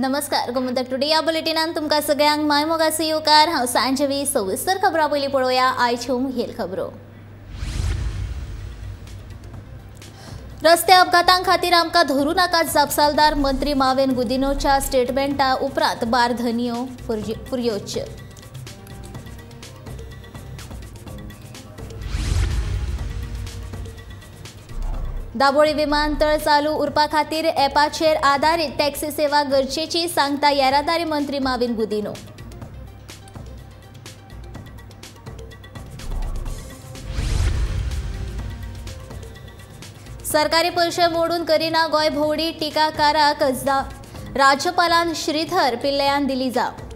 नमस्कार, गोमंतक टुडे या बुलेटिनान तुमकां सगळ्यांक मायमोगाचो येवकार। हांव सांजवी। सविस्तर खबरां पयलीं पळोवया आयच्यो मुखेल खबरो। रस्ते अपघातां खातीर आमकां धरू नाकात जापसालदार मंत्री माविन गुदिन्होच्या स्टेटमेंटा उपरांत बार धनयो फुर्योच। दाबोळी विमानतळ चालू उरपा खातीर ॲपाचेर आदारीत टॅक्सी सेवा गरजेची, सांगता येरादारी मंत्री माविन गुदिन्हो। सरकारी पयशे मोडून करीना गोंय भोंवडी, टिकाकाराक राज्यपालान श्रीधर पिल्लयान दिली जाप।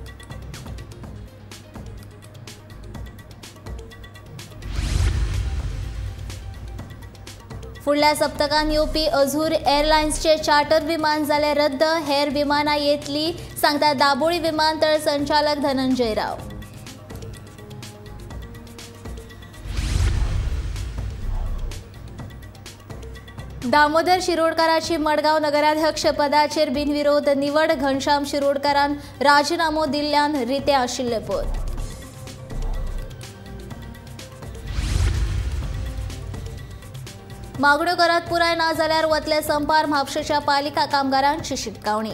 फुडल्या सप्तकान येवपी अझूर एअरलायन्सचे चार्टर विमान जालें रद्द, हेर विमानां येतली, सांगता दाबोळी विमानतळ संचालक धनंजय राव। दामोदर शिरोडकाराची मडगांव नगराध्यक्ष पदाचेर बिनविरोध निवड, घनश्याम शिरोडकारान राजीनामो दिल्ल्यान रितें आशिल्लें पद। मागण्यो करत पुराय ना जाल्यार वतले संपार, म्हापशेच्या पालिका कामगारांची शिटकावणी।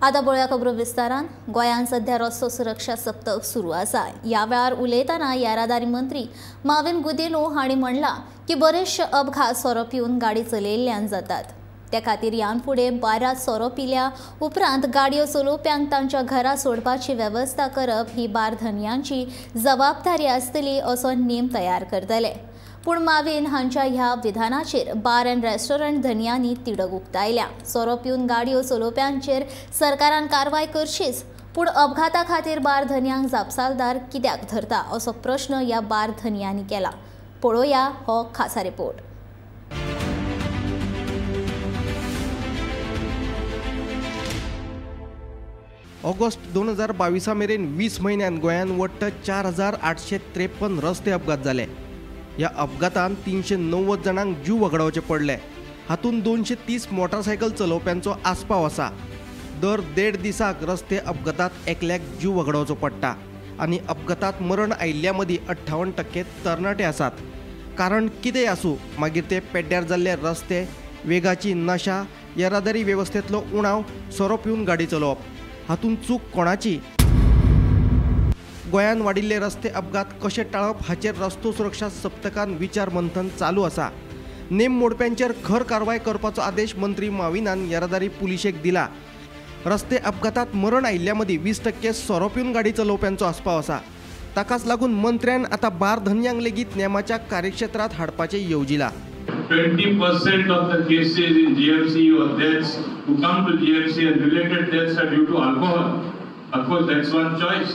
आतां पळोवया खबरो विस्तारान। गोंयांत सध्या रस्तो सुरक्षा सप्तक सुरू आसा। ह्या वेळार उलयतना येरादारी मंत्री माविन गुदिन्हो हांणी म्हणलां की बरेचशे अपघात सोरो पिवन गाडी चलयिल्ल्यान जातात। त्या खातीर ह्यान फुडें बारा सोरो पिल्या उपरांत गाडयो चलोवप्यांक तांच्या घरा सोडपाची वेवस्था करप ही बार धनयांची जबाबदारी आसतली असो नेम तयार करतले। पूण माविन हांच्या ह्या विधानाचेर बार अँड रेस्टॉरंट धनयांनी तिडक उक्तायल्या। सोरो पिवन गाडयो चलोवप्यांचेर सरकारान कारवाय करचीच, पूण अपघाता खातीर बार धनयांक जापसालदार कित्याक धरता असो प्रश्न ह्या बार धनयांनी केला। पळोवया हो खासा रिपोर्ट। ऑगस्ट 2022 मेरेन 20 म्हयन्यान गोंयांत वट्ट 4853 रस्ते अपघात जाले। ह्या अपघातान 390 जाणांक जीव वगडावचे पडले। हातूंत 230 मोटारसायकल चलोवप्यांचो आस्पाव आसा। दर 1.5 दिसाक रस्ते अपघातात एकल्याक जीव वगडावचो पडटा आनी अपघातात मरण आयिल्ल्या मदीं 58% तरणाटे आसात। कारण कितेंय आसूं, मागीर ते पेड्ड्यार जाल्ले रस्ते, वेगाची नशा, येरादारी वेवस्थेंतलो उणाव, सोरो पिवन गाडी चलोवप, हातूंत चूक कोणाची? गोंयांत वाडिल्ले रस्ते अपघात कशे टाळप हाचेर रस्तो सुरक्षा सप्तकान विचार मंथन चालू आसा। नेम मोडप्यांचेर खर कारवाय करपाचो आदेश मंत्री माविनान येरादारी पुलिशेक दिला। रस्ते अपघातात मरण आयिल्ल्या मदीं 20% सोरो पिवन गाडी चलोवप्यांचो आस्पाव आसा। ताकाच लागून मंत्र्यान आतां बार धनयांक लेगीत नेमाच्या कार्यक्षेत्रांत हाडपाचें येवजिलां। 20% of the cases in GMC or deaths who come to GMC and related deaths are due to alcohol. Of course, that's one choice.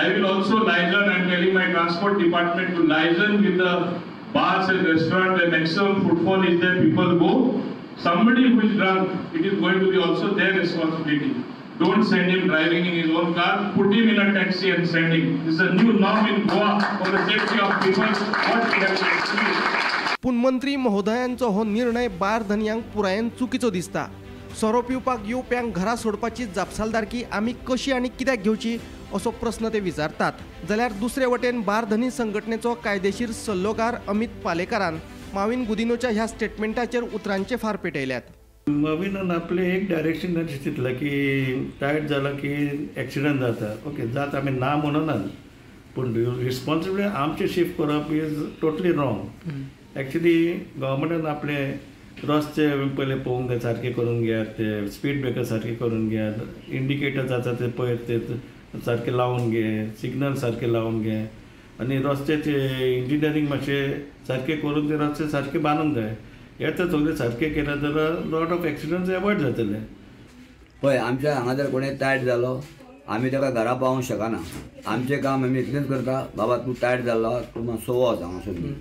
I will also liaison, I am telling my transport department to liaison with the bars and restaurants where maximum footfall is there, people go. Somebody who is drunk, it is going to be also their responsibility. Don't send him driving in his own car, put him in a taxi and send him. This is a new norm in Goa for the safety of people. What we have to execute. पूण मंत्री महोदयांचो हो निर्णय bar धनयांक पुरायेन चुकीचो दिसता। सोरो पिवपाक येवप्यांक घरा सोडपाची जापसालदारकी आमी कशी आनी कित्याक घेवची असो प्रस्न ते विचारतात। जाल्यार दुसरे वटेन बार धनी संघटनेचो कायदेशीर सल्लोगार अमित पालेकारान माविन गुदिन्होच्या ह्या स्टेटमेंटाचेर उतरांचे फार पेटयल्यात। माविनान आपलें एक डायरेक्शन अशें चिंतलां की टायट जाला की एक्सिडंट जाता, ओके जाता आमी ना म्हणनात, पूण रिस्पॉन्सिबिलिटी आमची शिफ्ट करप is totally wrong. Actually गव्हर्मेंटान आपले रस्ते पयले पळोवंक जाय, सारके करून घेयात, ते स्पीड ब्रेकर सारके करून घेयात, इंडिकेटर्स आसा ते पळय ते सारके लावन घे, सिग्नल सारके लावन घे आनी रस्त्याचे इंजिनियरींग मातशें सारकें करून ते रस्ते सारके बांदूंक जाय। हे तर सगळें सारकें केलें जाल्यार लॉट ऑफ एक्सिडंट्स एवॉयड जातले। पळय आमच्या हांगा जर कोणूय टायट जालो आमी ताका घरा पावोवंक शकना। आमचें काम आमी इतलेंच करता, बाबा तूं टायट जालो तूं मातसो वच हांगासून,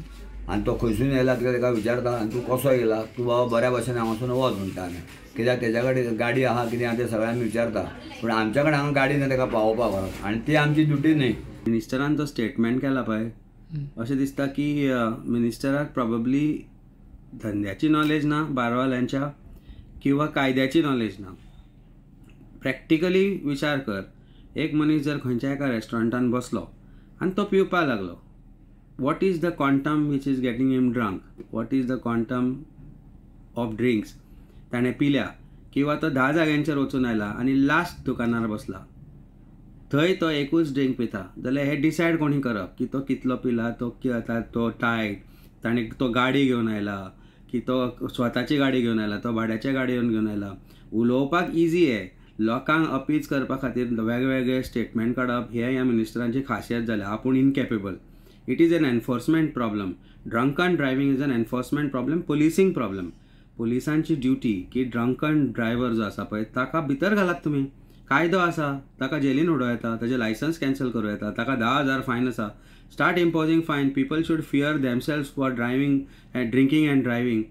आनी तो खंयसून येयला कित्याक ताका विचारता आनी तूं कसो येयला, तूं बाबा बऱ्या भशेन हांगासून वच म्हणटा आमी, कित्याक तेज्या कडेन गाडी आहा कितें आहा तें सगळें आमी विचारता, पूण आमच्या कडेन हांगा गाडी ना ताका पावोवपाक आनी ती आमची ड्युटी न्हय। मिनिस्टरान तो स्टेटमेंट केला पळय अशें दिसता की मिनिस्टराक प्रॉबेबली धंद्याची नॉलेज ना, बारवाल्यांच्या किंवा कायद्याची नॉलेज ना. प्रॅक्टिकली विचार कर, एक मनीस जर खंयच्या एका रेस्टॉरंटान बसलो आनी तो पिवपाक लागलो, what is the quantum which is getting him drunk, what is the quantum of drinks ताणें पिल्या, किंवा तो 10 जाग्यांचेर वचून आयला आनी लास्ट दुकानार बसला, थंय तो एकूच ड्रिंक पिता, जाल्यार हें डिसायड कोणी करप की तो कितलो पिला, तो आतां तो टायट, ताणें तो गाडी घेवन आयला की तो स्वताची गाडी घेवन आयला, तो भाड्याच्या गाडयेन घेवन आयला. उलोवपाक इजी आहे, लोकांक अपीज करपा खातीर वेगवेगळे स्टेटमेंट काडप हे ह्या मिनिस्टरांची खासियत जाल्या. आपूण incapable. It is an enforcement problem. Drunken driving is an enforcement problem, policing problem. पोलिसांची ड्युटी की ड्रंकन ड्रायव्हर जो आसा पळय ताका भितर घालात तुमी, कायदो आसा, ताका जेलीन उडोवं येता, ताजें लायसन्स कॅन्सल करूं येता, ताका 10,000 फायन आसा. Start imposing fine. People should fear themselves for driving and drinking and driving.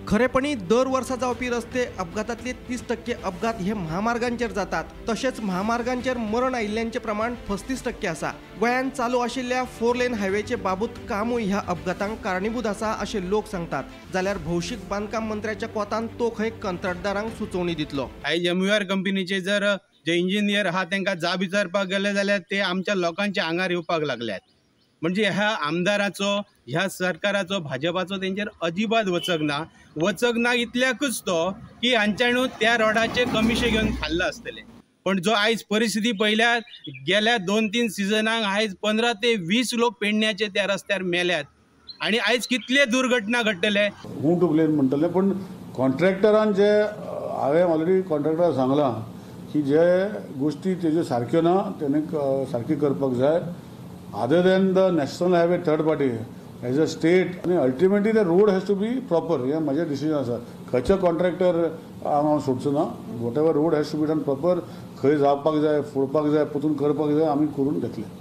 खरेपणी दर वर्सा जावपी रस्ते अपघातांतले 30% अपघात हे म्हामार्गांचेर जातात. तशेंच म्हामार्गांचेर मरण आयिल्ल्यांचें प्रमाण 35% आसा. गोंयांत चालू आशिल्ल्या 4 लेन हायवेचे बाबूत कामूय ह्या अपघातांक कारणीभूत आसा अशें लोक सांगतात. जाल्यार भौशीक बांदकाम मंत्र्याच्या कोतान तो खंय कंत्राटदारांक सुचोवणी दितलो. आयज MUR कंपनीचे जर जे इंजिनियर आहा तांकां जाब विचारपाक गेले जाल्यार ते आमच्या लोकांच्या आंगार येवपाक लागल्यात. म्हणजे ह्या आमदाराचो, ह्या सरकाराचो, भाजपाचो तेंचेर अजिबात वचक ना. वचक ना इतल्याकूच तो की हांच्यानू त्या रोडाचे कमिशे घेवन खाल्लां आसतलें. पण जो आयज परिस्थिती पळयल्यार गेल्या 2-3 सिजनाक आयज 15 ते 20 लोक पेडण्याचे त्या रस्त्यार मेल्यात आनी आयज कितले दुर्घटना घडटले. हू टू ब्लेम म्हणटले, पूण कॉन्ट्रॅक्टरान जे हांवें ऑलरेडी कॉन्ट्रॅक्टराक सांगलां की जे गोश्टी तेज्यो सारक्यो ना तेणे सारकी करपाक जाय. Other than the national highway third party as a state आनी ultimately the road has to be proper, हें म्हजें डिसिजन आसा. खंयचो कॉन्ट्रॅक्टर हांव सोडचो ना, whatever road has to be done proper, खंय जावपाक जाय, फोडपाक जाय, परतून करपाक जाय, आमी करून घेतले.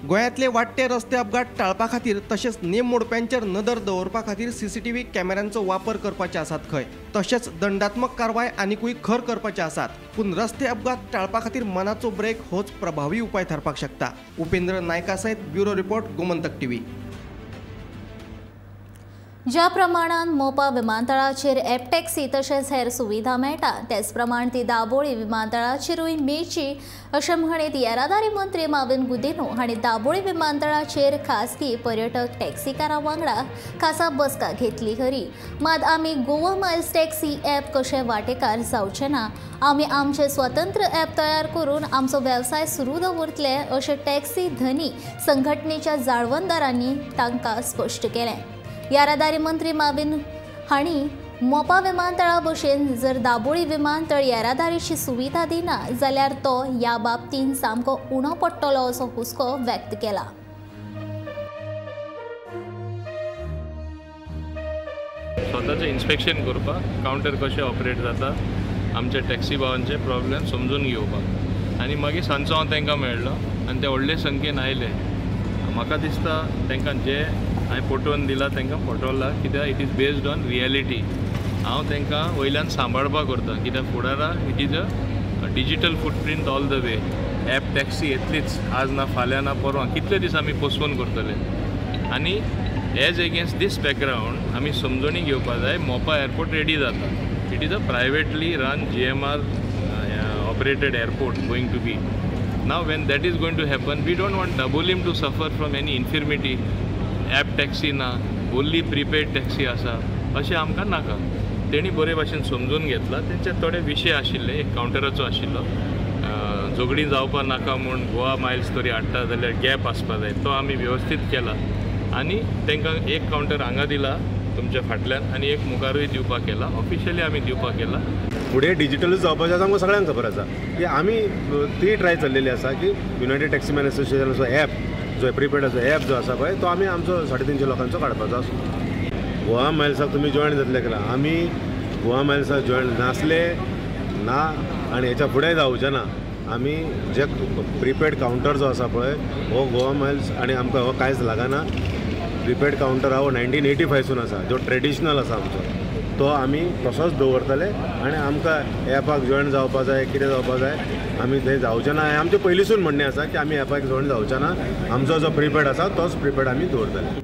गोंयांतले वाडटे रस्ते अपघात टाळपा खातीर तशेंच नेम मोडप्यांचेर नदर दवरपा खातीर सीसीटीव्ही कॅमेऱ्यांचो वापर करपाचे आसात खंय. तशेंच दंडात्मक कारवाय आनिकूय खर करपाचे आसात. पूण रस्ते अपघात टाळपा खातीर मनाचो ब्रेक होच प्रभावी उपाय थारपाक शकता. उपेंद्र नायका सयत ब्युरो रिपोर्ट, गोमंतक टीव्ही. ज्या प्रमाणान मोपा विमानतळाचेर ॲप टॅक्सी तशेंच हेर सुविधा मेळटा त्याच प्रमाण ती दाबोळी विमानतळाचेरूय मेळची अशें म्हणीत येरादारी मंत्री माविन गुदिन्हो हांणी दाबोळी विमानतळाचेर खासगी पर्यटक टॅक्सीकारां वांगडा खासा बसका घेतली खरी, मात आमी गोवा मायल्स टॅक्सी ॲप कशें वाटेकार जावचे ना, आमी आमचे स्वतंत्र ॲप तयार करून आमचो वेवसाय सुरू दवरतले अशें टॅक्सी धनी संघटनेच्या जाळवणदारांनी तांकां स्पश्ट केलें. येरादारी मंत्री माविन हांणी मोपा विमानतळा भशेन जर दाबोळी विमानतळ येरादारीची सुविधा दिना जाल्यार तो ह्या बाबतीन सामको उणो पडटलो असो हुस्को व्यक्त केला. स्वताचें इन्स्पेक्शन करपाक, कावंटर कशें ऑपरेट जाता, आमचे टॅक्सी भावांचे प्रॉब्लेम समजून घेवपाक, आनी मागीर सांजचो हांव तांकां मेळ्ळो आनी ते व्हडले संख्येन आयले. म्हाका दिसता तांकां जे हांवें पटोवन दिलां तांकां पटवलां, कित्याक it is based on reality. हांव तांकां वयल्यान सांबाळपाक करता, कित्याक फुडारा it is a digital footprint all the way. App taxi येतलीच, आज ना फाल्यां ना परवां, कितले दीस आमी पोस्टपोन करतले. आनी एज एगेन्स्ट दीस बॅकग्रावंड आमी समजणी घेवपाक जाय. मोपा एअरपोर्ट रेडी जाता, it is a privately run GMR operated airport going to be. Now when that is going to happen, we don't want Dabolim to suffer from any infirmity. App taxi ना, only prepaid taxi आसा अशें आमकां नाका. तेणी बरे भाशेन समजून घेतला. तेंचे थोडे विशय आशिल्ले, एक कावंटराचो आशिल्लो, झगडीं जावपा नाका म्हूण गोवा मायल्स तरी हाडटा जाल्यार गॅप आसपा जाय, तो आमी वेवस्थीत केला आनी तांकां एक कावंटर हांगा दिला तुमच्या फाटल्यान आनी एक मुखारूय दिवपाक केला, ऑफिशियली आमी दिवपाक केला. फुडें डिजिटलूच जावपाचें आसा, आमकां सगळ्यांक खबर आसा की आमी ती ट्राय चल्लेली आसा की युनायटेड टॅक्सीमॅन असोसिएशनाचो ॲप जो प्रिपेडाचो ॲप जो आसा पळय तो आमी आमचो 350 लोकांचो काडपाचो आसा. गोवा मायल्साक तुमी जॉयन जातले केला, आमी गोवा मायल्साक जॉयन नासले ना आनी हेच्या फुडें जावचें ना. आमी जे प्रिपेड कावंटर जो आसा पळय हो गोवा मायल्स आनी आमकां हो कांयच लागना. प्रिपेड कावंटर आहा हो 1985सून आसा, जो ट्रेडिशनल आसा आमचो, तो आमी तसोच दवरतले आनी आमकां एपाक जॉयन जावपा जाय, कितें जावपा जाय आमी थंय जावचें ना. हें आमचें पयलींसून म्हणणें आसा की आमी एपाक जॉयन जावचें ना, आमचो जो प्रिपेड आसा तोच प्रिपेड आमी दवरतले.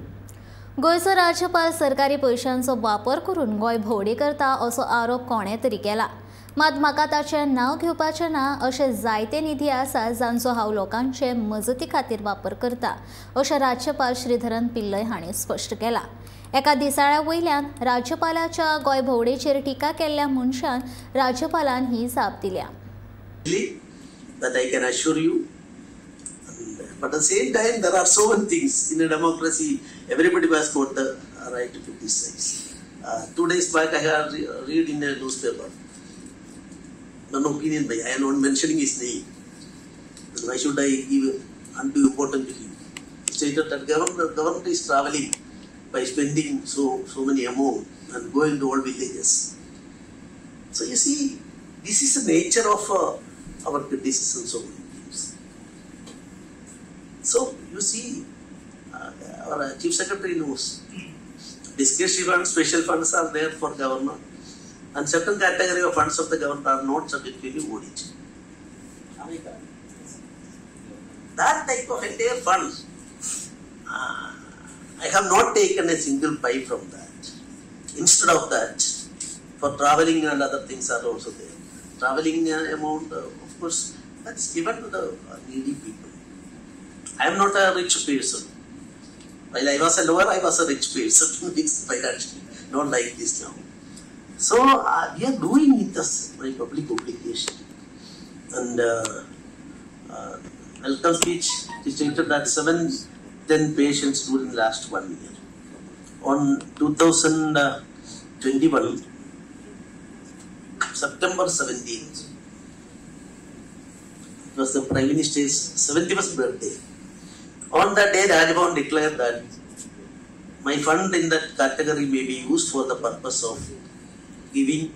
गोंयचो राज्यपाल सरकारी पयशांचो वापर करून गोंय भोंवडी करता असो आरोप कोणें तरी केला, मात म्हाका ताचें नांव घेवपाचें ना. अशे जायते निधी आसा जांचो हांव लोकांचे मजती खातीर वापर करता अशें राज्यपाल श्रीधरन पिल्लय हांणी स्पश्ट केलां. एका दिसाळ्या वयल्यान राज्यपालाच्या गोंय भोंवडेचेर टिका केल्ल्या मनशान राज्यपालान ही जाप दिल्या. That I can assure you. But at the same time, there are so many things in a democracy. Everybody has got the right to criticize. 2 days back, I had read in a newspaper an opinion by, I am not mentioning his name. Why should I give undue importance to him? He stated that government is traveling by spending so many amount and going to all villages. So you see, this is the nature of our criticism so many times. So you see, our Chief Secretary knows discretionary funds, special funds are there for governor, and certain category of funds of the government are not subject to any audit. That type of entire funds, I have not taken a single pie from that. Instead of that, for traveling and other things are also there. Traveling amount, of course, that's given to the needy people. I am not a rich person. While I was a lawyer, I was a rich person, financially, not like this now. So we are doing it as my public obligation. And welcome speech stated that 710 patients during the last 1 year. On 2021, September 17th, it was the Prime Minister's 71st birthday. On that day, Raj Bhavan declared that my fund in that category may be used for the purpose of giving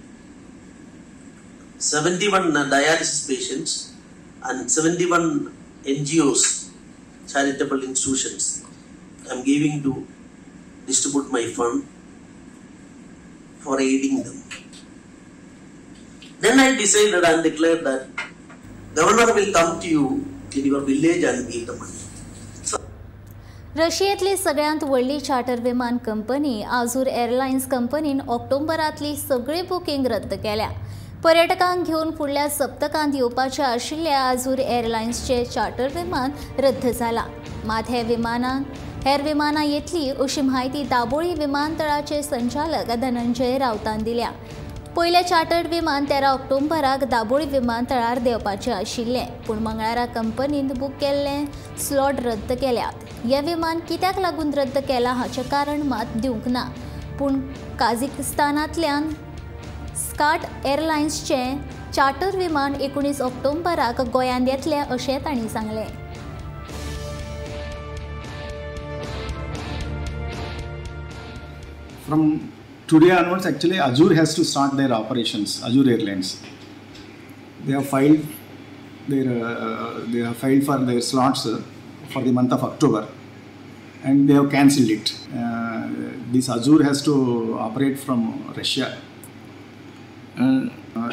71 dialysis patients and 71 NGOs, charitable institutions. I am giving to distribute my fund for aiding them. Then I decided and declared that governor will come to you in your village and give the money. रशियेतली सगळ्यांत व्हडली charter विमान company आझूर airlines कंपनीन ऑक्टोबरांतली सगळी booking रद्द केल्या. पर्यटकांक घेवन फुडल्या सप्तकांत येवपाचे आशिल्ल्या आझूर एअरलायन्सचे चार्टर विमान रद्द जाला. मात हे विमानांक हेर विमानां येतली अशी म्हायती दाबोळी विमानतळाचे संचालक धनंजय राऊतान दिल्या. पयलें चार्टर्ड विमान 13 ऑक्टोबराक दाबोळी विमानतळार देंवपाचें आशिल्लें, पूण मंगळारा कंपनीन बूक केल्लें स्लॉट रद्द केल्यात. हें विमान कित्याक लागून रद्द केलां हाचें कारण मात दिवंक ना, पूण काझाकिस्तानांतल्यान स्काट एअरलायन्सचें चार्टर विमान 19 ऑक्टोबराक गोंयांत येतलें अशें तांणी सांगलें. From today onwards, actually, Azur has to start their operations. Azur Airlines, they have filed for their slots for the month of October, and they have cancelled it. This Azur has to operate from Russia.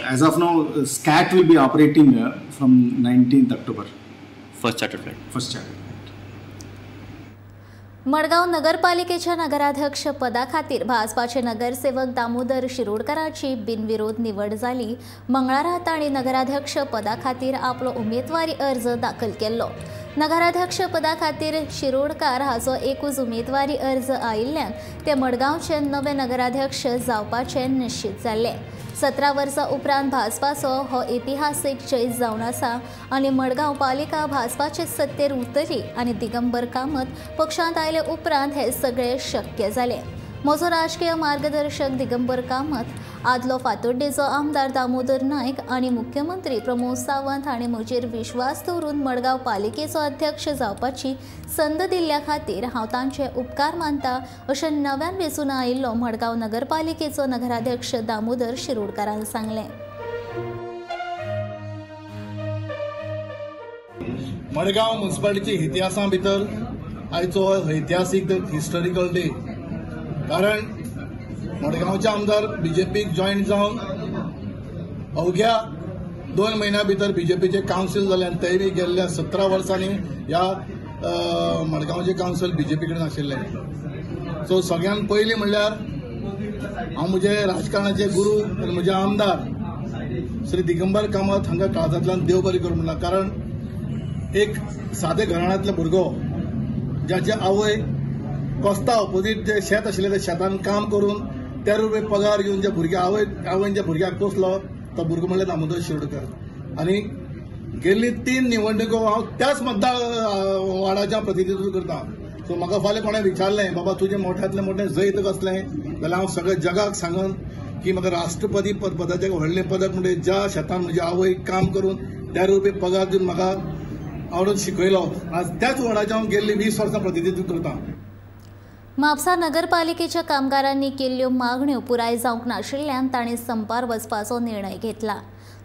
As of now, SCAT will be operating from 19th October. First charter flight. First charter. Madgaon नगरपालिकेच्या नगराध्यक्ष पदा खातीर भाजपाचे नगरसेवक दामोदर शिरोडकराची बिनविरोध निवड जाली. मंगळारा तांणी नगराध्यक्ष पदा खातीर आपलो उमेदवारी अर्ज दाखल केल्लो. नगराध्यक्ष पदा खातीर शिरोडकार हाचो एकूच उमेदवारी अर्ज आयिल्ल्यान ते मडगांवचे नवे नगराध्यक्ष जावपाचे निश्चित जाल्ले. 17 वर्सां उपरांत भाजपाचो हो इतिहासीक जैत जावन आसा आनी मडगांव पालिका भाजपाचे सत्तेर उरतली आनी दिगंबर कामत पक्षांत आयले उपरांत हे सगळे शक्य जालें. म्हजो राजकीय मार्गदर्शक दिगंबर कामत, आदलो फातोड्डेचो आमदार दामोदर नायक आनी मुख्यमंत्री प्रमोद सावंत हांणी म्हजेर विश्वास दवरून मडगांव पालिकेचो अध्यक्ष जावपाची संद दिल्ल्या खातीर हांव तांचे उपकार मानता अशें नव्यान वेंचून आयिल्लो मडगांव नगरपालिकेचो नगराध्यक्ष दामोदर शिरोडकारान सांगलें. मडगांव म्युनिसिपालिटीच्या इतिहासा भितर आयचो ऐतिहासीक हिस्टॉरिकल डे, कारण मडगांवचे आमदार बीजेपीक जॉईन जावन अवघ्या 2 म्हयन्या भितर बीजेपीचे कावन्सील जाले आनी तेय बी गेल्ल्या 17 वर्सांनी ह्या मडगांवचे कावन्सील बीजेपी कडेन आशिल्ले. सो सगळ्यांत पयलीं म्हणल्यार हांव म्हजे राजकारणाचे गुरू आनी म्हजे आमदार श्री दिगंबर कामत हांकां काळजांतल्यान देव बरें करूं म्हणलां, कारण एक सादे घराण्यांतलो भुरगो ज्याचे आवय कोस्ता ऑपोजीट जे शेत आशिल्लें त्या शेतान काम करून 13 रुपये पगार घेवन जे भुरग्या आवयन ज्या भुरग्याक पोसलो तो भुरगो म्हणल्यार दामोदर शिरोडकर. आनी गेल्ली 3 निवडणुको हांव त्याच मतदार वार्डाचें प्रतिनिधित्व करता. सो म्हाका फाल्यां कोणें विचारलें, बाबा तुजें मोठ्यांतलें मोठें जैत कसलें, जाल्यार हांव सगळ्या जगाक सांगून की म्हाका राष्ट्रपती पदाचें व्हडलें पदक म्हणजे ज्या शेतान म्हजी आवय काम करून 13 रुपये पगार दिवन म्हाका आवडून शिकयलो, आज त्याच वॉर्डाचें हांव गेल्ली 20 वर्सां प्रतिनिधित्व करता. म्हापसा नगरपालिकेच्या कामगारांनी केल्ल्यो मागण्यो पुराय जावंक नाशिल्ल्यान तांणी संपार वचपाचो निर्णय घेतला.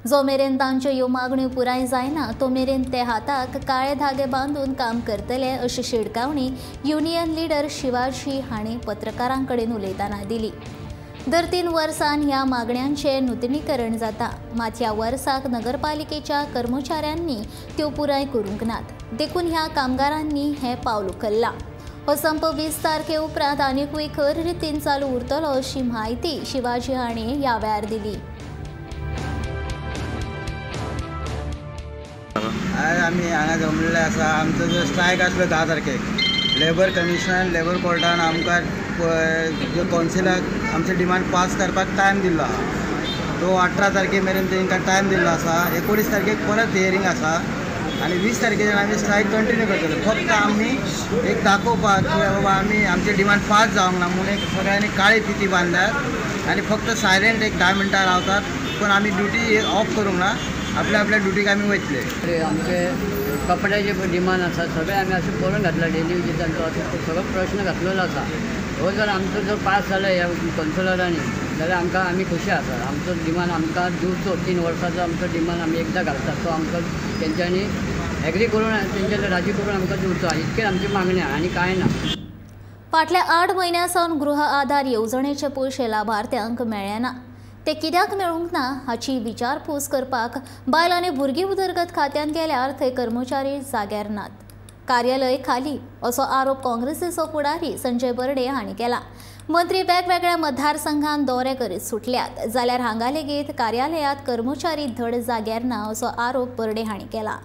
जो मेरेन तांच्यो ह्यो मागण्यो पुराय जायना तो मेरेन ते हाताक काळे धागे बांदून काम करतले अशी शिटकावणी युनियन लिडर शिवाजी हांणी पत्रकारां कडेन उलयतना दिली. दर 3 वर्सां ह्या मागण्यांचें नुतनीकरण जाता, मात ह्या वर्साक नगरपालिकेच्या कर्मचाऱ्यांनी त्यो पुराय करूंक नात, देखून ह्या कामगारांनी हें पावल उखल्लां. हो संप 20 तारखे उपरांत आनिकूय खर रितीन चालू उरतलो अशी म्हायती शिवाजी हांणी ह्या वेळार दिली. आज आमी हांगा जमलेले आसा. आमचो जो स्ट्रायक आसलो 10 तारखेक लेबर कमिशनर लेबर कोर्टान आमकां जो कौन्सिलाक आमचे डिमांड पास करपाक टायम दिल्लो आसा, तो 18 तारखे मेरेन तांकां टायम दिल्लो आसा. 19 तारखेक परत हियरींग आसा आनी 20 तारखेच्यान आमी स्ट्रायक कंटिन्यू करतले. फक्त आमी एक दाखोवपाक की बाबा आमी आमचे डिमांड पास जावंक ना म्हणून एक सगळ्यांनी काळी फिती बांदल्यात आनी फक्त सायलेंट एक 10 मिनटां रावतात, पूण आमी ड्युटी ऑफ करूंक ना, आपल्या आपल्या ड्युटीक आमी वयतले. आमचे कपड्याचे डिमांड आसा सगळे आमी अशें करून घातला, डेली विजीटांचो असो सगळो प्रश्न घातलेलो आसा. हो जर आमचो जर पास जालो ह्या कौन्सिलरांनी जाल्यार आमकां आमी खुशी आसा. आमचो डिमांड आमकां दिवचो, 3 वर्सांचो आमचो डिमांड आमी एकदां घालतात तो आमकां तेंच्यांनी एग्री करून तेंच्यांनी राजी करून आमकां दिवचो, इतकें आमची मागणी आनी कांय ना. फाटल्या 8 म्हयन्यां सावन गृह आधार येवजणेचे पयशे लाभार्थ्यांक मेळ्ळे ना. ते कित्याक मेळूंक ना हाची विचारपूस करपाक बायल आनी भुरगीं उदरगत खात्यान गेल्यार थंय कर्मचारी जाग्यार नात, कार्यालय खाली असो आरोप काँग्रेसीचो फुडारी संजय बर्डे हांणी केला. मंत्री वेगवेगळ्या मतदारसंघात दौरे करीत सुटल्यात जाल्यार हांगा लेगीत कार्यालयात कर्मचारी धड जाग्यार ना असो आरोप बर्डे हांणी केला.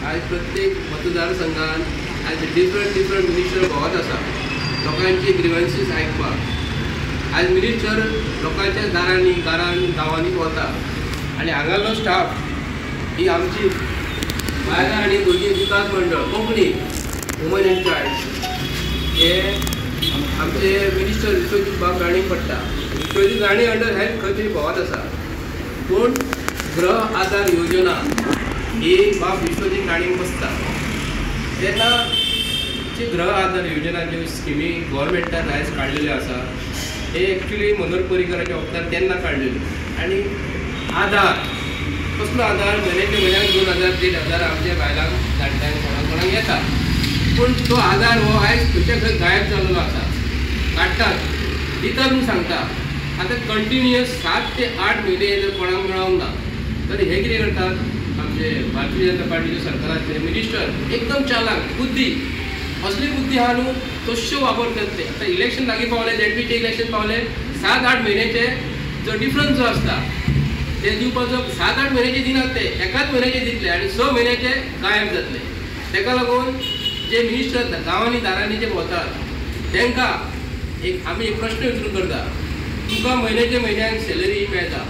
आज प्रत्येक मतदारसंघात आज डिफरंट डिफरंट मिनिस्टर भोंवत आसा लोकांची ग्रिवन्सीस आयकपाक. आज मिनिस्टर लोकांच्या दारांनी घरान गांवांनी वता आनी हांगालो स्टाफ ही आमची बायलां आनी भुरगीं विकास मंडळ कोंकणी वुमन एंड चायल्ड हे आमचे मिनिस्टर विश्वजीत बाब राणेक पडटा. विश्वजीत राणे अंडर हेल्थ खंय तरी भोंवत आसा, पूण गृह आधार योजना ही बाब विश्वजीत राणेक बसता. तेन्ना जी गृह आधार योजना ज्यो स्किमी गोवोरमेंटान आयज काडलेल्यो आसा हे एक्चुली मनोहर पर्रीकराच्या वखदार तेन्ना काडलेले. आनी आधार कसलो आधार, म्हयन्याच्या म्हयन्याक 2000 1500 आमच्या बायलांक जाणट्यांक कोणाक कोणाक येता, पूण तो आधार हो आयज खंयच्या खंय गायब जाल्लो आसा. काडटात दितात म्हूण सांगता, आतां कंटिन्युअस 7 ते 8 म्हयने जर कोणाक मेळोंक ना तर हे कितें करतात आमचे भारतीय जनता पार्टीचे सरकाराचे मिनिस्टर एकदम चालाक बुद्धी असली बुद्धी आहा न्हू तश्यो वापर करता ते. आतां इलेक्शन लागीं पावलें, झेडपीचें इलेक्शन पावलें, 7-8 म्हयन्याचे जो डिफरन्स जो आसता ते दिवपाचो 7-8 म्हयन्याचे दिनात, ते एकाच म्हयन्याचे दितले आनी 6 म्हयन्याचे गायब जातले. ताका लागून जे मिनिस्टर गांवांनी दारांनी जे भोंवतात तांकां एक आमी एक प्रश्न विचारून करता, तुमकां म्हयन्याच्या म्हयन्याक सॅलरी मेळटा,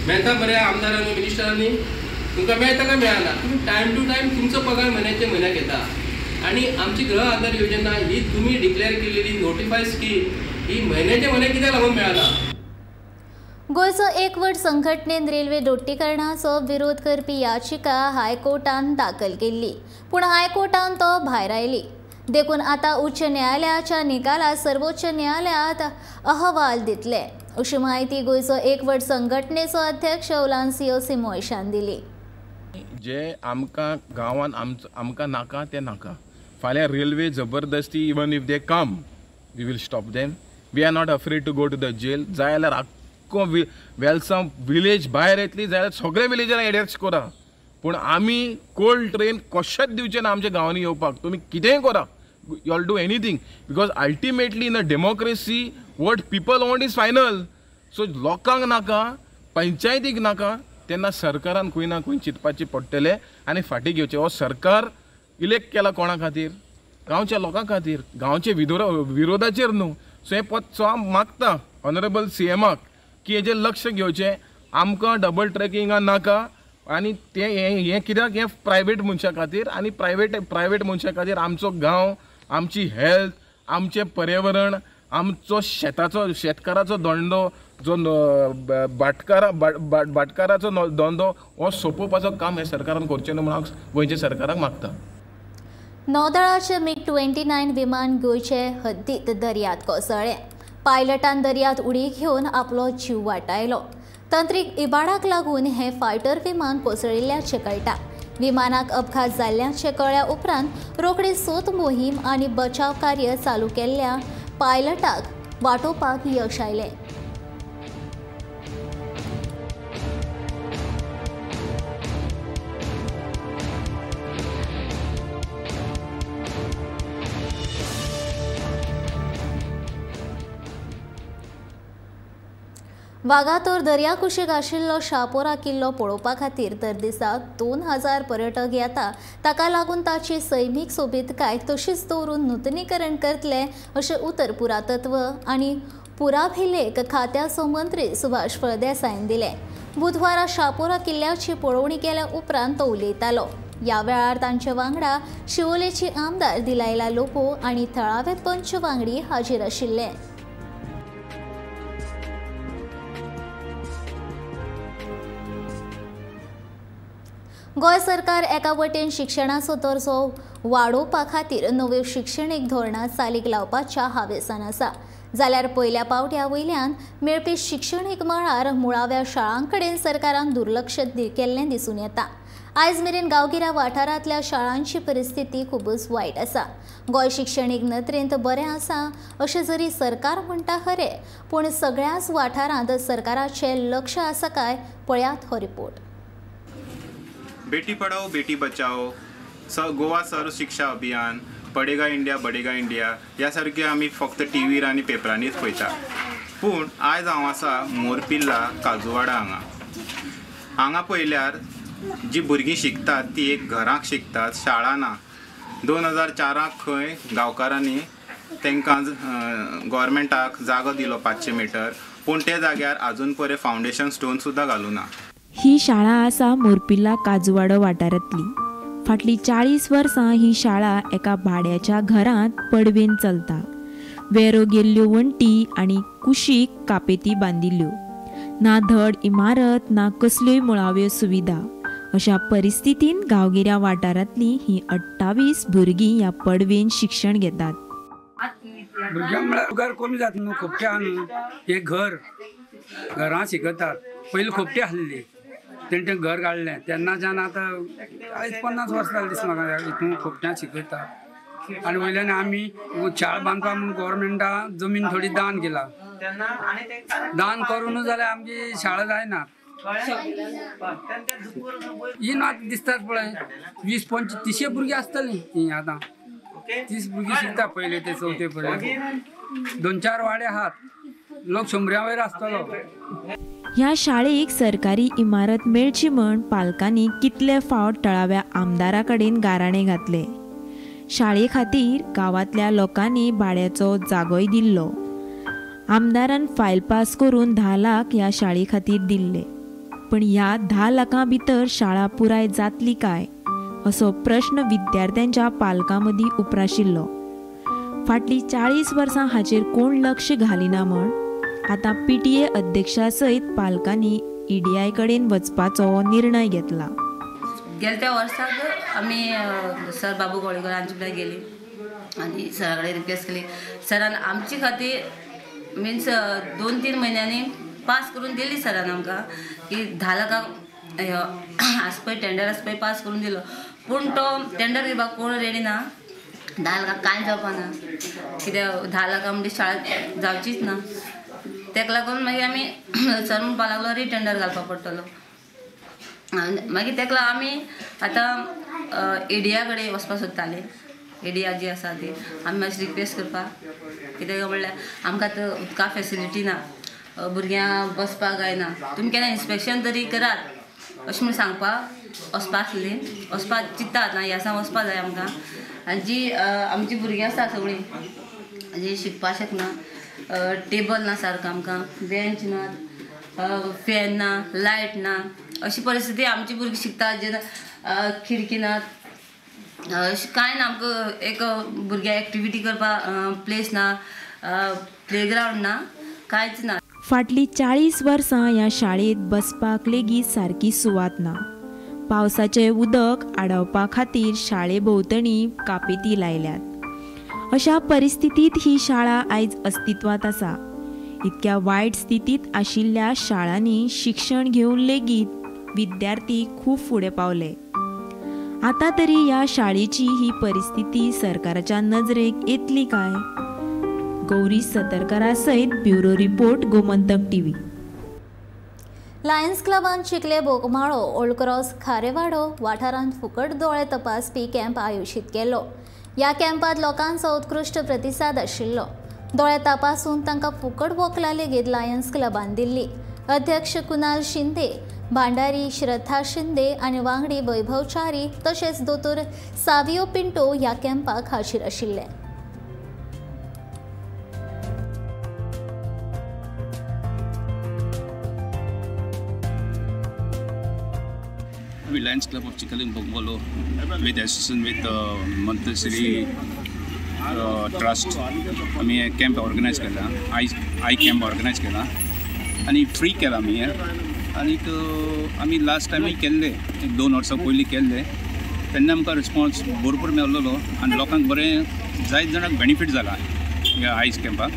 मेळटा बऱ्या आमदारांनी मिनिस्टरांनी तुमकां मेळटा काय मेळना, तुमी टायम टू टायम तुमचो पगार म्हयन्याच्या म्हयन्याक येता आनी आमची गृह आधार योजना ही तुमी डिक्लेअर केलेली नोटिफाय स्कीम ही म्हयन्याच्या म्हयन्याक कित्याक लागून मेळना. गोंयचो एकवट संघटनेन रेल्वे दोट्टीकरणाचो विरोध करपी याचिका हायकोर्टान दाखल केल्ली, पूण हायकोर्टान तो भायर आयली. देखून आतां उच्च न्यायालयाच्या निकालात सर्वोच्च न्यायालयात अहवाल दितले अशी म्हायती गोंयचो एकवट संघटनेचो अध्यक्ष ओलान्सियो सिमोयशान दिली. जे आमकां गांवान आमकां नाका तें नाका. फाल्यां रेल्वे जबरदस्ती even if they come we will stop them. We are not afraid to go to the jail. जाय जाल्यार आख्खो वेलसांव विलेज भायर येतली, जाल्यार सगळे विलेजान एडजस्ट करा, पूण आमी कोल्ड ट्रेन कशेंच दिवचे ना आमच्या गांवांनी येवपाक. तुमी कितेंय करा, you all do anything, because ultimately in a democracy what people want is final. So लोकांक नाका, पंचायतीक नाका, तेन्ना सरकारान खंय ना खंय चिंतपाचें पडटलें आनी फाटीं घेवचें. हो सरकार इलेक्ट केला कोणा खातीर? गांवच्या लोकां खातीर, गांवचे विरोधाचेर न्हू. सो हें सो हांव मागता ऑनरेबल सीएमाक की हेजेर लक्ष घेवचें. आमकां डबल ट्रेकिंगा नाका आनी तें हें कित्याक हें प्रायवेट मनशां खातीर आनी प्रायवेट मनशां खातीर आमचो गांव, आमची हेल्थ, आमचें पर्यावरण, आमचो शेताचो शेतकाराचो धंदो जो भाटकाराचो धंदो हो सोंपोवपाचो काम हें सरकारान करचें न्हू म्हणून हांव गोंयच्या सरकाराक मागता. नौदळाचे MiG-29 विमान गोंयचे हद्दीत दर्यांत कोसळ्ळें. पायलटान दर्यांत उडी घेवन आपलो जीव वाटायलो. तंत्रीक इबाडाक लागून हें फायटर विमान कोसळिल्ल्याचें कळटा. विमानाक अपघात जाल्ल्याचें कळ्ळ्या उपरांत रोखडी सोद मोहीम आनी बचाव कार्य चालू केल्ल्या पायलटाक वाटोवपाक यश आयलें. वागातोर दर्याकुशीक आशिल्लो शापोरा किल्लो पळोवपा खातीर दर दिसा 2000 पर्यटक येता. ताका लागून ताची सैमीक सोबीतकाय तशीच दवरून नुतनीकरण करतले अशें उतर पुरातत्व आनी पुराभिलेख खात्याचो मंत्री सुभाष फळदेसायन दिलें. बुधवारा शापोरा किल्ल्याची पळोवणी केल्या उपरांत तो उलयतालो. ह्या वेळार तांचे वांगडा शिवोलेची आमदार दिलायला लोबो आनी थळावे पंच वांगडी हाजीर आशिल्ले. गोंय सरकार एका वटेन शिक्षणाचो दर्जो वाडोवपा खातीर नव्यो शिक्षणीक धोरणां चालीक लावपाच्या हावेसान आसा, जाल्यार पयल्या पावट्या वयल्यान मेळपी शिक्षणीक मळार मुळाव्या शाळां कडेन सरकारान दुर्लक्ष केल्लें दिसून येता. आयज मेरेन गांवगिऱ्या वाठारांतल्या शाळांची परिस्थिती खुबूच वायट आसा. गोंय शिक्षणीक नदरेंत बरें आसा अशें जरी सरकार म्हणटा खरें, पूण सगळ्याच वाठारांत सरकाराचें लक्ष आसा काय पळयात हो रिपोर्ट. बेटी पढ़ाओ बेटी बचाओ, गोवा सर्व शिक्षा अभियान, पडेगा इंडिया बडेगा इंडिया ह्या सारके आमी फक्त टीव्हीर आनी पेपरांनीच पळयता. पूण आयज हांव आसा मोरपिल्ला काजूवाडा हांगा. हांगा पळयल्यार जी भुरगीं शिकतात ती एक घराक शिकतात, शाळा ना. 2004 खंय गांवकारांनी तांकां गव्हर्मेंटाक जागो दिलो 500 मिटर, पूण त्या जाग्यार आजून पर्यंत फावंडेशन स्टोन सुद्दां घालूं ना. ही शाळा आसा मोरपिल्ला काजूवाडो वाठारांतली. फाटलीं 40 वर्सां ही शाळा एका भाड्याच्या घरांत पडवेन चलता. वेरो गेल्ल्यो वण्टी आनी कुशीक कापेती बांदिल्ल्यो. ना धड इमारत ना कसल्योय मुळाव्यो सुविधा. अशा परिस्थितीन गांवगिऱ्या वाठारांतली ही 28 भुरगीं ह्या पडवेन शिक्षण घेतात. भुरग्यांक म्हळ्यार घर कमी जाता न्हू, खोपटे आहा न्हू, हे घर घरां शिकयतात. पयलीं खोपटे आसली, तेणें तें घर काडलें तेन्नाच्यान आतां आयज 50 वर्सां जालीं दिसता म्हाका हितून खोपट्यां शिकयता. आनी वयल्यान आमी शाळा बांदपाक म्हणून गव्हर्मेंटा जमीन थोडी दान केला, दान करूनूच जाल्यार आमची शाळा जायना. ही ना दिसतात पळय 20-25 30 भुरगीं आसतलीं ही आतां 30 भुरगीं शिकता पयले ते चवथे पर्यंत. 2-4 वाडे आहात, लोक 100 वयर आसतलो. ह्या शाळेक सरकारी इमारत मेळची म्हण पालकांनी कितले फावट थळाव्या आमदारा कडेन गाराणे घातले. शाळे खातीर गांवांतल्या लोकांनी भाड्याचो जागोय दिल्लो. आमदारान फायल पास करून 10 लाख ह्या शाळे खातीर दिल्ले, पण ह्या 10 लाखां भितर शाळा पुराय जातली काय असो प्रश्न विद्यार्थ्यांच्या पालकां मदीं उप्राशिल्लो. फाटलीं 40 वर्सां हाचेर कोण लक्ष घालिना म्हण आतां PTA अध्यक्षा सयत पालकांनी EDI कडेन वचपाचो निर्णय घेतला. गेल्या त्या वर्साक आमी सर बाबू गोळीकर हांचे कडेन गेली आनी सरा कडेन रिक्वेस्ट केली. सरान आमचे खातीर मिन्स 2-3 म्हयन्यांनी पास करून दिली सरान आमकां की 10 लाखांक आसा पळय टेंडर आसा पळय पास करून दिलो, पूण तो टेंडर घेवपाक कोण रेडी ना. 10 लाखां कांय जावपा ना, कित्याक 10 लाखां म्हणजे शाळा जावचीच ना. तेका लागून मागीर आमी सर म्हणपाक लागलो रिटेंडर घालपाक पडटलो. मागीर तेका लागून आमी आतां एडिया कडेन वचपाक सोदताले. एडिया जी आसा ती आमी मातशी रिक्वेस्ट करपाक, कित्याक म्हणल्यार आमकां आतां उदका फेसिलिटी ना, भुरग्यांक बसपाक जायना, तुमी केन्ना इन्स्पेक्शन तरी करात अशें म्हूण सांगपाक वचपा आसली, वचपाक चिंत्ता आतां ह्या दिसा वचपा जाय आमकां. आनी जी आमची भुरगीं आसा सगळीं जी शिकपाक शकना, टेबल ना सारको आमकां, बेंच ना, फॅन ना, लायट ना, अशी परिस्थिती आमची भुरगीं शिकता जेन्ना खिडकी ना, अशें कांय ना. आमकां एक भुरग्यांक एक्टिविटी करपाक प्लेस ना, प्लेग्रावंड ना, कांयच ना. फाटलीं 40 वर्सां ह्या शाळेंत बसपाक लेगीत सारकी सुवात ना. पावसाचें उदक आडावपा खातीर शाळे भोंवतणी कापेती लायल्यात. अशा परिस्थितींत ही शाळा आयज अस्तित्वांत आसा. इतक्या वायट स्थितींत आशिल्ल्या शाळांनी शिक्षण घेवन लेगीत विद्यार्थी खूब फुडें पावले. आतां तरी ह्या शाळेची ही परिस्थिती सरकाराच्या नजरेक येतली काय? गौरी सतरकरा सयत bureau report, Gomantak TV. Lions क्लबान चिखले बोगमाळो ओल्ड क्रॉस खारेवाडो वाठारांत फुकट दोळे तपासपी कॅम्प आयोजीत केलो. ह्या कॅम्पात लोकांचो उत्कृश्ट प्रतिसाद आशिल्लो. दोळे तपासून तांकां फुकट वखलां लेगीत लायन्स क्लबान दिल्ली. अध्यक्ष कुणाल शिंदे, भांडारी श्रद्धा शिंदे आनी वांगडी वैभव च्यारी तशेंच दोतोर सावियो पिंटो ह्या कॅम्पाक हाजीर आशिल्ले. Lions Club of Chicalim Bogmalo with association with Montessori Trust आमी कॅम्प ऑर्गनायज केला, I camp organise केला आनी फ्री केला आमी हें. आनीक आमी लास्ट टायमूय केल्ले, 1-2 वर्सां पयलीं केल्ले, तेन्ना आमकां रिस्पॉन्स भरपूर मेळ्ळो आनी लोकांक बरें जायत जाणांक बेनिफीट जाला ह्या आयज कॅम्पाक.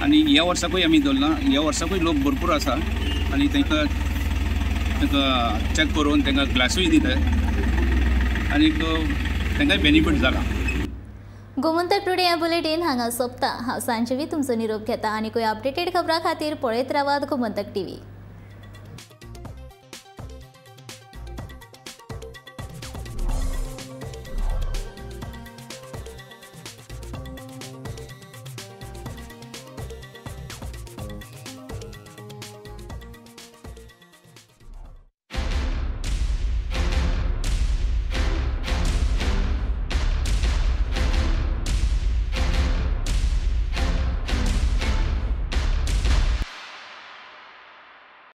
आनी ह्या वर्साकूय आमी दवरला, ह्या वर्साकूय लोक भरपूर आसा आनी तांकां चॅक करून तांकां ग्लासूय दिता आनी तांकांय बेनिफीट जाला. गोमंतक टुडे हे बुलेटीन हांगा सोंपता. हांव सांजवी तुमचो निरोप घेता आनी कोय अपडेटेड खबरां खातीर पळयत रावात गोमंतक टीव्ही.